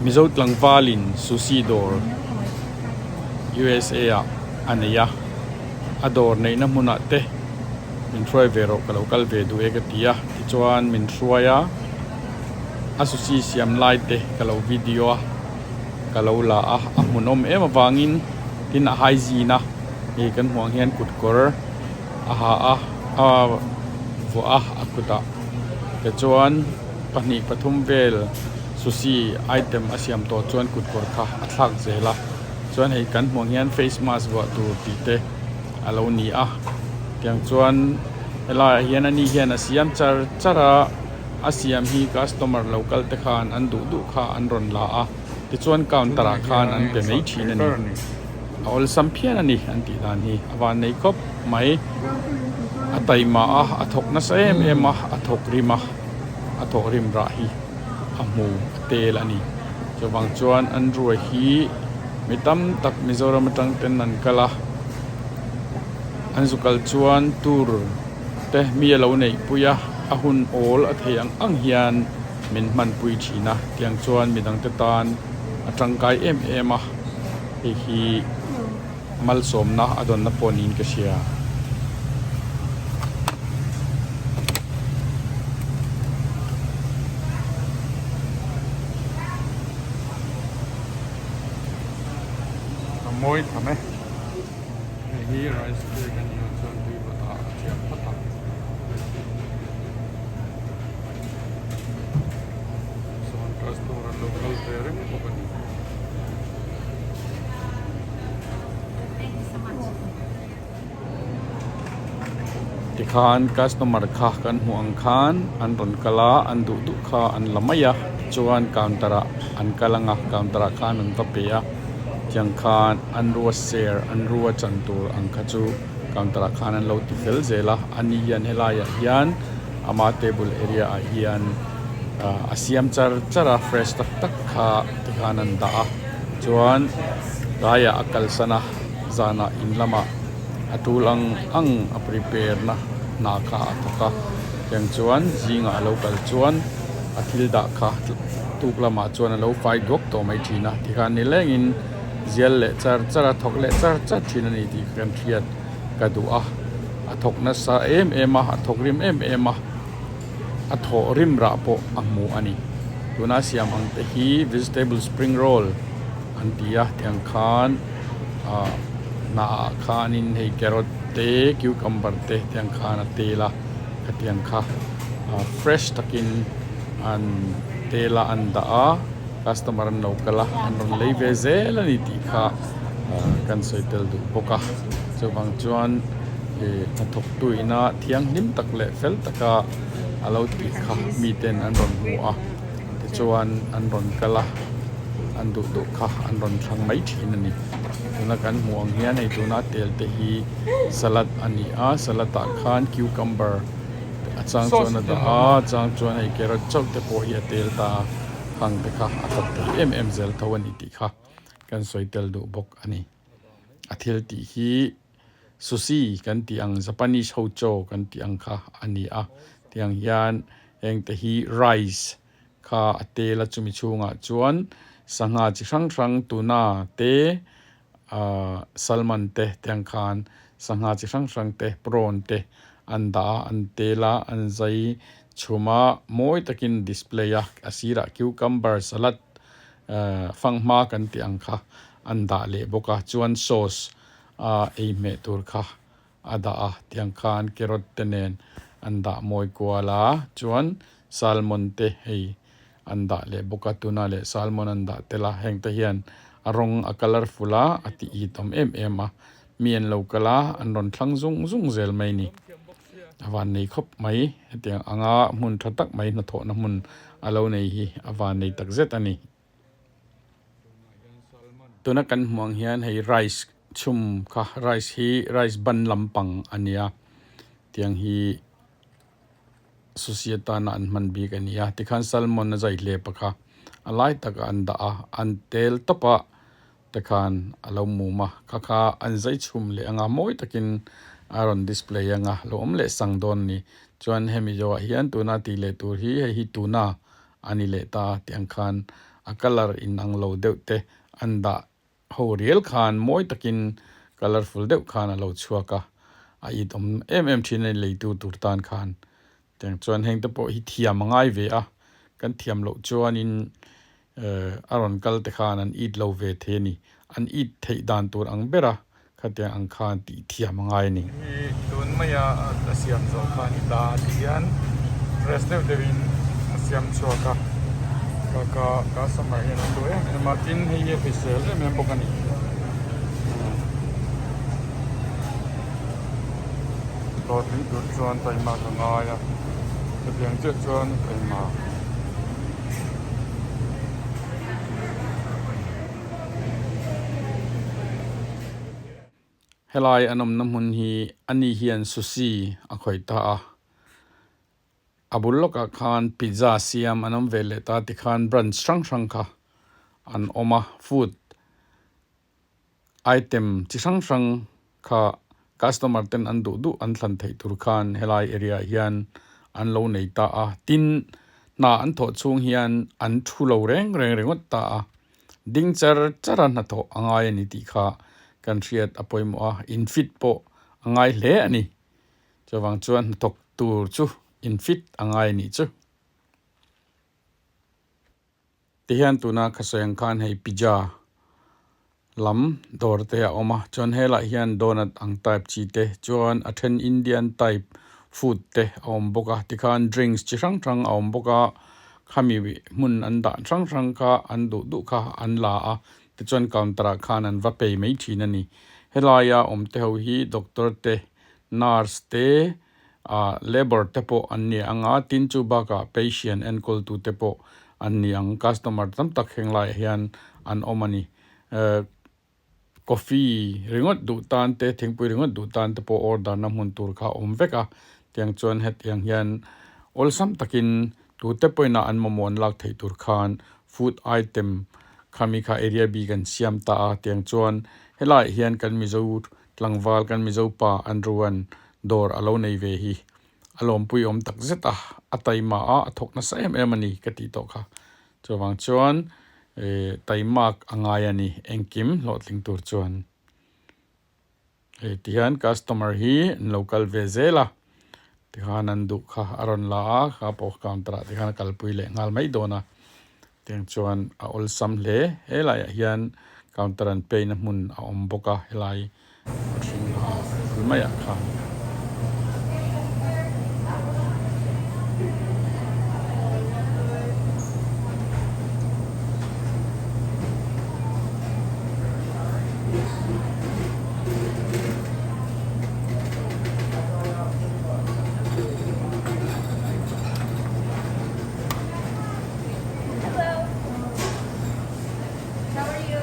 Mizo tlangvalin sushi dawr USA ah a nei a, a dawr neihna hmunah te min hruai ve rawh ka lo kal ve duh e ka ti a, tichuan min hruai a, a sushi siam lai te ka lo video a, ka lo la a, a hmunawm em avangin tin a hygiene a, hei kan hmuh ang hian kut kawr a ha a, a vuah a a kutah tichuan pahnih pathum vel sushi item a siam tawh chuan kut kawr kha a thlak zel a chuan hei kan hmuh ang hian face mask vuah tur tih te a lo ni a tiang chuan helaiah hian ani hian a siam char char a a siam hi customer lo kal te khan an duh duh kha an rawn la a tichuan counter ah khan an pe mai thin a ni a awlsam phian a ni an tih dan hi a van nei khawp mai a taima a a thawk nasa em em a a thawk rim a a thawh rim rah hi a hmu a tel a ni chuvang chuan an ruai hi mi tam tak Mizoram atang ten an kal a an zu kal chuan tour te mi a lo neih pui a a hun awl a thei ang ang hian min hman pui thin a tiang chuan midang te tan a tangkai em em a hei hi malsawmna a dawnna pawh niin ka hria. A mawi tham e. Hei hi rice cake a ni a chuan tui vawt ah a thiam phawt a. Sawn customer an lo kal ve reng bawk a ni. Tikhan customer kha kan hmuh ang khan an rawn kal a an duh duh kha an la mai a tichuan counter ah an kal ang a counter ah khan an va pe a tiang khan an rua ser an rua chan tur ang kha chu counter ah khan an lo ti fel zel a ani hian helai ah hian ama table area ah hian a siam char char a fresh tak tak kha tikhan an dah a chuan tlaiah a kalsan a zanah in lamah a tul ang ang a prepare na hna kha a thawk a tiang chuan zingah a lo kal chuan a thil dah kha tuk lamah chuan a lo fai duak tawh mai thin a tikhan nilengin zial leh char char a thawk leh char char thin a ni tih kan hriat ka duh a a thawk nasa em em a a thawk rim em em a a thawh rim rah pawh a hmu a ni tuna siam ang te hi vegetable spring roll an ti a tiang khan ah hnah ah khanin hei carrot te cucumber te tiang khan a tel a khatiang kha ah fresh takin an tel a an dah a customer an lo kal a an rawn lei ve zel a ni tih kha ah kan sawi tel duh bawk a chuvang chuan ih hnathawk tu ina thianghlim tak leh fel taka a lo tih kha miten an rawn hmu a tichuan an rawn kal a an duh duh kha an rawn thlang mai thin a ni tuna kan hmuh ang hian hei tuna tel te hi salad a ni a salad ah khan cucumber a chang chuan a dah a a chang chuan hei carrot chauh te pawh hi a tel ta a hang te kha a that thei em em zel tho a ni tih kha kan sawi tel duh bawk a ni a thil tih hi sushi kan tih ang Japanese ho chaw kan tih ang kha a ni a tiang hian heng te hi rice kha a tel a chumi chhungah chuan sangha chi hrang hrang tuna te ahh salmon te tiang khan sangha chi hrang hrang te prawn te an dah a an tel a an zai chhum a mawi takin display a a sirah cucumber salad ahh fanghma kan tih ang kha an dah leh bawk a chuan sauce a ei hmeh tur kha a dah a tiang khan carrot te nen an dah mawi kual a chuan salmon te hei an dah leh bawk a tuna leh salmon an dah tel a heng te hian a rawng a colourful a a tih hit awm em em a mi an lo kal a an rawn thlang zung zung zel mai a ni a van nei khawp mai hetiang anga hmun tha tak mai hnathawhna hmun a lo nei hi a van nei tak zet a ni. Tuna kan hmuh ang hian hei rice chhum kha rice hi rice ban lampang a nia tiang hi sushi atana an hman bik a ni a tikhan salmon a zai hlep a kha a lai takah an dah a an tel tawp a tikhan a lo mum a kha kha an zai chhum leh anga mawi takin a rawn display anga lo awm leh sang dawn a ni chuan hemi zawhah hian tuna tih leh tur hi hei hi tuna. A ni leh ta tih ang khan a colour in ang lo deuh te an dah ho rial khan mawi takin colourful deuh khan a lo chhuak a, a it awm em em thin a ni leitu tur tan khan. Tiang chuan heng te pawh hi thiam a ngai ve a, kan thiam loh chuanin a rawn kal te khan an it lo ve thei a ni. An it theih dan tur ang ber a, khatiang ang khan tih thiam a ngai a ni. Hi tun maia a siam zawh kha a ni ta a ti hian fresh deuh deuhin a siam chhuak a, ka ka customer hian an duh em em a, tin hei hi a hrisel em em bawk a ni. Hlawhtling tur chuan taima ka ngai a, chutiang chiah chuan taima. Helai an awmna hmun hi ani hian sushi a khawih ta a, a bul lawkah khan pizza siam an awm ve leh ta tikhan branch hrang hrang kha an awm a, food Item chi hrang hrang kha customer ten an duh duh an thlan theih tur khan helai area ah hian an lo nei ta a, tin hna an thawh chhung hian an thu lo reng reng ringawt ta a, ding char char a hnathawh a ngai a ni tih kha kan hriat a pawimawh a, in fit pawh a ngai hle a ni. Chuvang chuan hnathawk tur chu in fit a ngai a nih chu. Tihian tuna ka sawi ang khan hei pizza lam dawr te a awm a, chuan helaiah hian donut ang type chi te chuan a then Indian type food te a awm bawk a, tikhan drinks chi hrang hrang a awm bawk a, khami hmun an dah hrang hrang kha an duh duh kha an la a, tichuan counter ah khan an va pay mai thin a ni. Helaia awm te ho hi doctor te nurse te Ah labour te pawh an ni ang a, tin chu bakah patient enkawltu te pawh an ni ang. Customer tam tak heng laiah hian an awm a ni. Eh coffee ringawt duh tan te, thingpui ringawt duh tan te pawh order na hmun tur kha a awm vek a. Tiang chuan hetiang hian awlsam takin tute pawhin a an mamawh an lak theih tur khan food item khami kha area bik an siam ta a. Tiang chuan helaiah hian kan Mizo Tlangval kan Mizo pa Andrew-a'n dawr a lo nei ve hi a lawmpui awm tak zet a, a taima a, a thawk nasa em em a ni ka tih tawh kha. Chuvang chuan taimak a ngai a ni engkim hlawhtling tur chuan. Hei tihian customer hi an lo kal ve zel a, tikhan an duh kha a rawn la a, kha pawh counter ah tikhan a kalpui leh nghal mai dawn a. Tiang chuan a awlsam hle. Helaiah hian counter an pay na hmun a awm bawk a, helai hring ha bul maiah khan. Hello. How are you?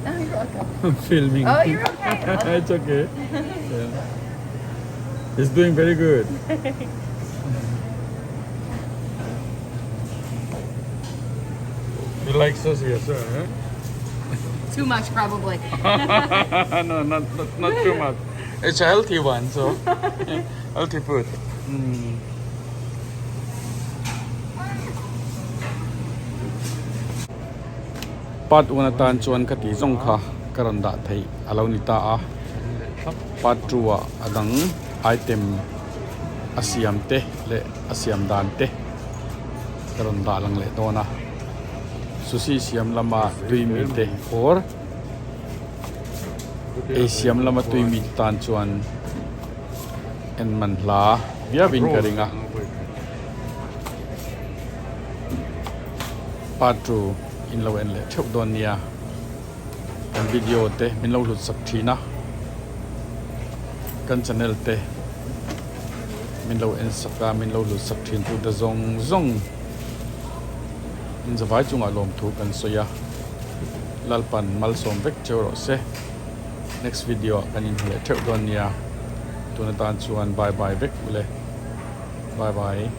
Oh, you're welcome. I'm filming. Oh, you're okay. It's okay. Yeah. He's doing very good. You like sushi as well, eh? Too much, probably. No, not, not, not too much. It's a healthy one, so healthy food. Mm. Part 1 atan chuan ka tih zawng kha ka rawn dah theih a lo ni ta a, part 2 ah a dang item a siam te leh a siam dan te ka rawn dah lang leh dawn a, sushi siam lama tui mi te or ei siam lama tui mi te tan chuan en man hla viau in ka ring a. Part 2 in lo en leh theuh dawn nia. Kan video te min lo hlut sak thin a. Kan channel te min lo en sak a, min lo hlut sak thin tu te zawng zawng in zavai chungah lawmthu kan sawi a. Lalpan malsawm vek cheu rawh se. Next video ah kan inhmu leh theuh dawn nia. Tun atan chuan bye bye vek ule. Bye bye.